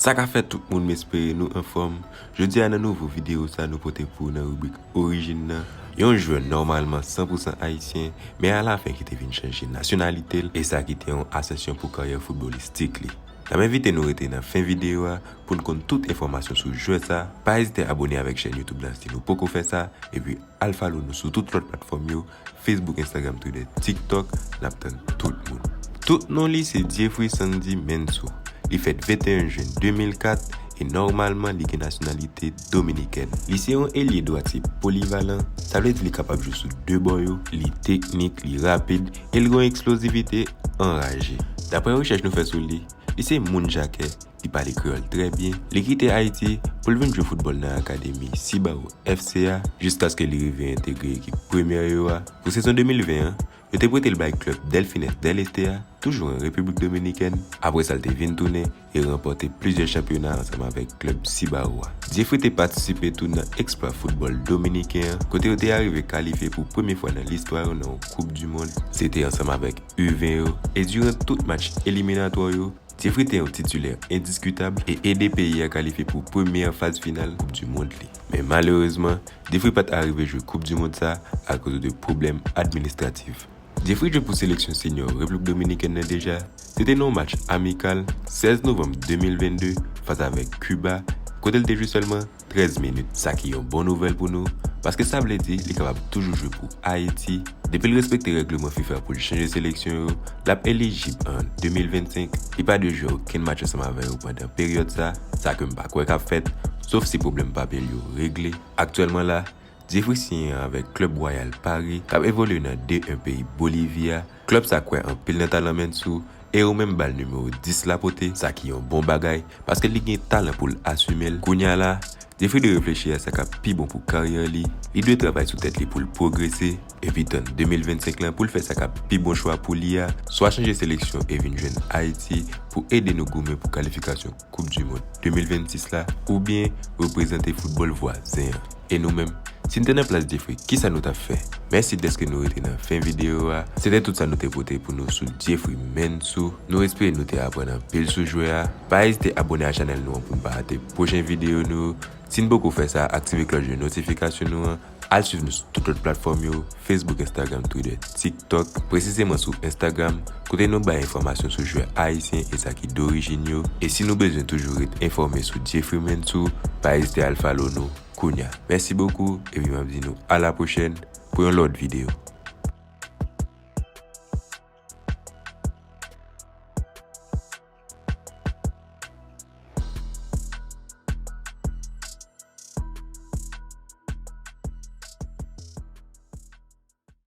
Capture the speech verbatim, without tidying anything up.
Sa ka fè tout moun, m espere nou anfòm. Jodi a nan nouvo videyo sa nou pote pou ou nan ribrik Orijin nan. Yon jwè nòmalman san pou san ayisyen, men alafen ki te vin chanje nasyonalite l, e sa ki te yon asansyon pou karyè foutbolistik li. N ap envite nou rete nan fen videyo a pou n konn tout enfòmasyon sou jwè sa. Pa ezite abone avèk chèn YouTube la si nou poko fè sa, epi al follow nou sou tout lòt platfòm yo, Facebook, Instagram, Twitter, TikTok, n ap tann tout moun. Tout non li se Diefry Sandy Mensou. Li fèt venteyen jen de mil kat e nòmalman li gen nasyonalite dominikèn. Li se yon elye dwatye polivalan, sa vle di li kapab jwe sou de bò yo, li teknik, li rapid e li gen yon eksplozivite anraje. Daprè rechèch nou fè sou li, li se moun Jakè, li pale kreyòl trè byen. Li kite Ayiti pou l vin jwe foutbòl nan akademi Cibao F C a, jiskaske li rive entegre ekip premyè yo a. Pou sezon de mil ven an, yo te prete l bay klèb Delfines del Este a, toujou an Repiblik Dominikèn. Apre sa, l te vin tounen e ranpòte plizyè chanpyona ansanm avèk klèb Cibao a. Diefry te patisipe tou nan eksplwa foutbòl dominiken an, kote yo te arive kalifye pou premye fwa nan listwa yo nan yon Koup di Mond. Se te ansanm avèk U ven yo, e diran tout match eliminatwa yo, Diefry te yon titilè endiskitab e ede peyi a kalifye pou premyè faz final Koup di Mond li. Men malerezman, Diefry pa t arive jwe Koup di Mond sa akoz de pwoblèm administratif. Diefry jwe pou seleksyon senyo Repiblik Dominikèn nan deja. Se te nan yon match amikal sèz novanm de mil vennde fas avèk Kiba, kote l te jwe sèlman trèz minit, sa ki yon bon nouvèl pou nou, paske sa vle di li kapab toujou jwe pou Ayiti. Depi l respekte règleman fifa pou l chanje seleksyon yo, l ap elijib an de mil vennsenk. Li pa dwe jwe okenn match ansanm avè yo pandan peryòd sa, sa ke m pa kwè k ap fèt, sof si pwoblèm papye l yo regle. Aktyèlman la, Diefry siyen avèk klèb Royal Paris, k ap evolye nan D en peyi Bolivi a. Klèb sa kwè anpil nan talan Mensou, e yo menm ba l nimewo dis la pote, sa ki yon bon bagay, paske li gen talan pou l asime l. Kounye a la, Diefry dwe reflechi a sa k ap pi bon pou karyè li, li dwe travay sou tèt li pou l pwogrese, epi tann de mil vennsenk lan pou l fè sa k ap pi bon chwa pou li a, swa chanje seleksyon e vin jwenn Ayiti pou ede nou goumen pou kalifikasyon Koup di Mond de mil vennsis la, oubyen reprezante foutbòl vwazen an. E nou menm, si n te nan plas Diefry, kisa nou t ap fè? Mèsi dèske nou rete nan fen videyo a. Se te tout sa nou te pote pou nou sou Diefry Mensou. Nou espere nou te aprann anpil sou jwè a. Pa ezite abone a chanèl nou an pou n pa rate pwochen videyo nou yo. Si n poko fè sa, aktive klòch de notifikasyon nou an. Al swiv nou sou tout lòt platfòm yo, Facebook, Instagram, Twitter, TikTok. Presizeman sou Instagram, kote nou bay enfòmasyon sou jwè ayisyen e sa ki dorijin yo. E si nou bezwen toujou ret enfòme sou Diefry Mensou, pa ezite al follow nou kounye a. Mèsi bokou, epi m ap di nou a la pwochèn pou yon lòt videyo.